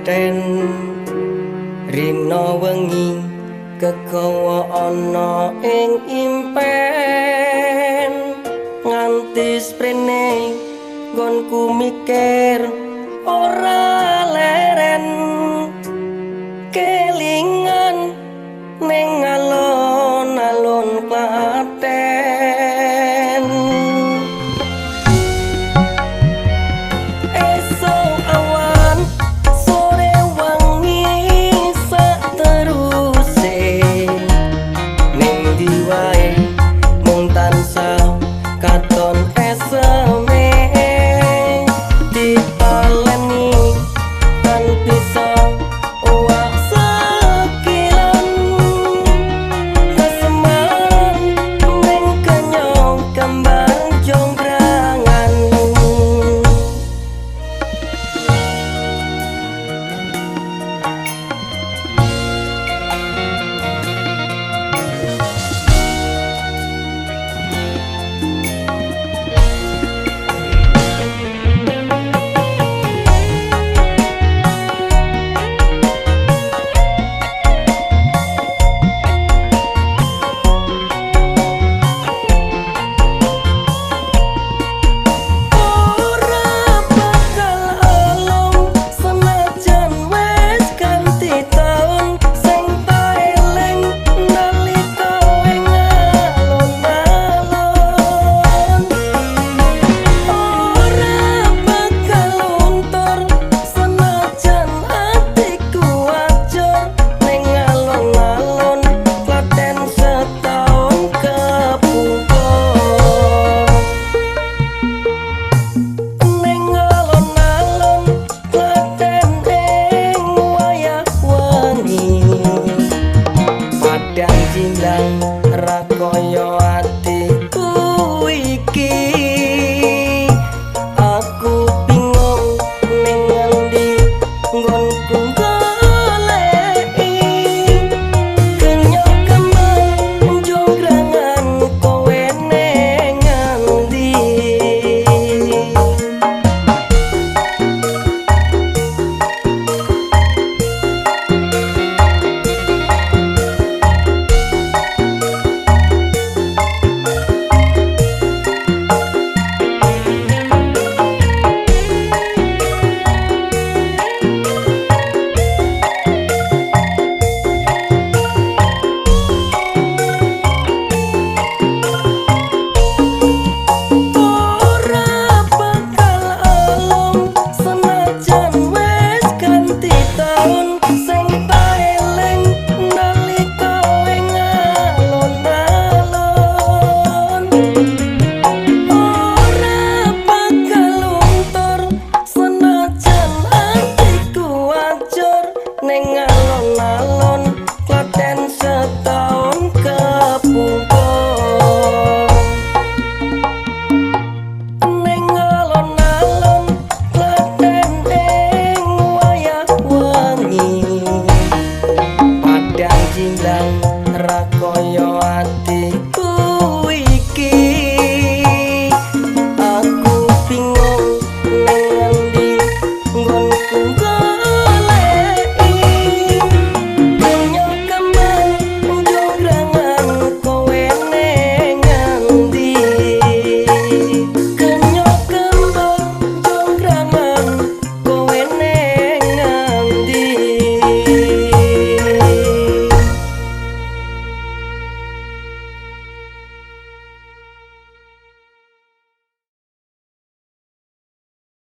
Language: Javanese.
Klaten. Rino wengi kegawa ana ing impen, nganti sprene nggonku mikir ora leren, kelingan ning alon-alon Klaten. Esuk awan sore wangi sateruse, ning ndi wae mung tansah katon eseme, ditaleni kanthi owah sekilan, kasemaran ning kenyong kembang jonggrangan. Ora bakal alum senajan wis ganti taun, sing taeling nalika ing alon-alon. Ora bakal luntur senajan atiku ajur, ning alon-alon Klaten setaun kepungkur. Ning alon-alon Klaten ing wayah wengi, padang jinglang.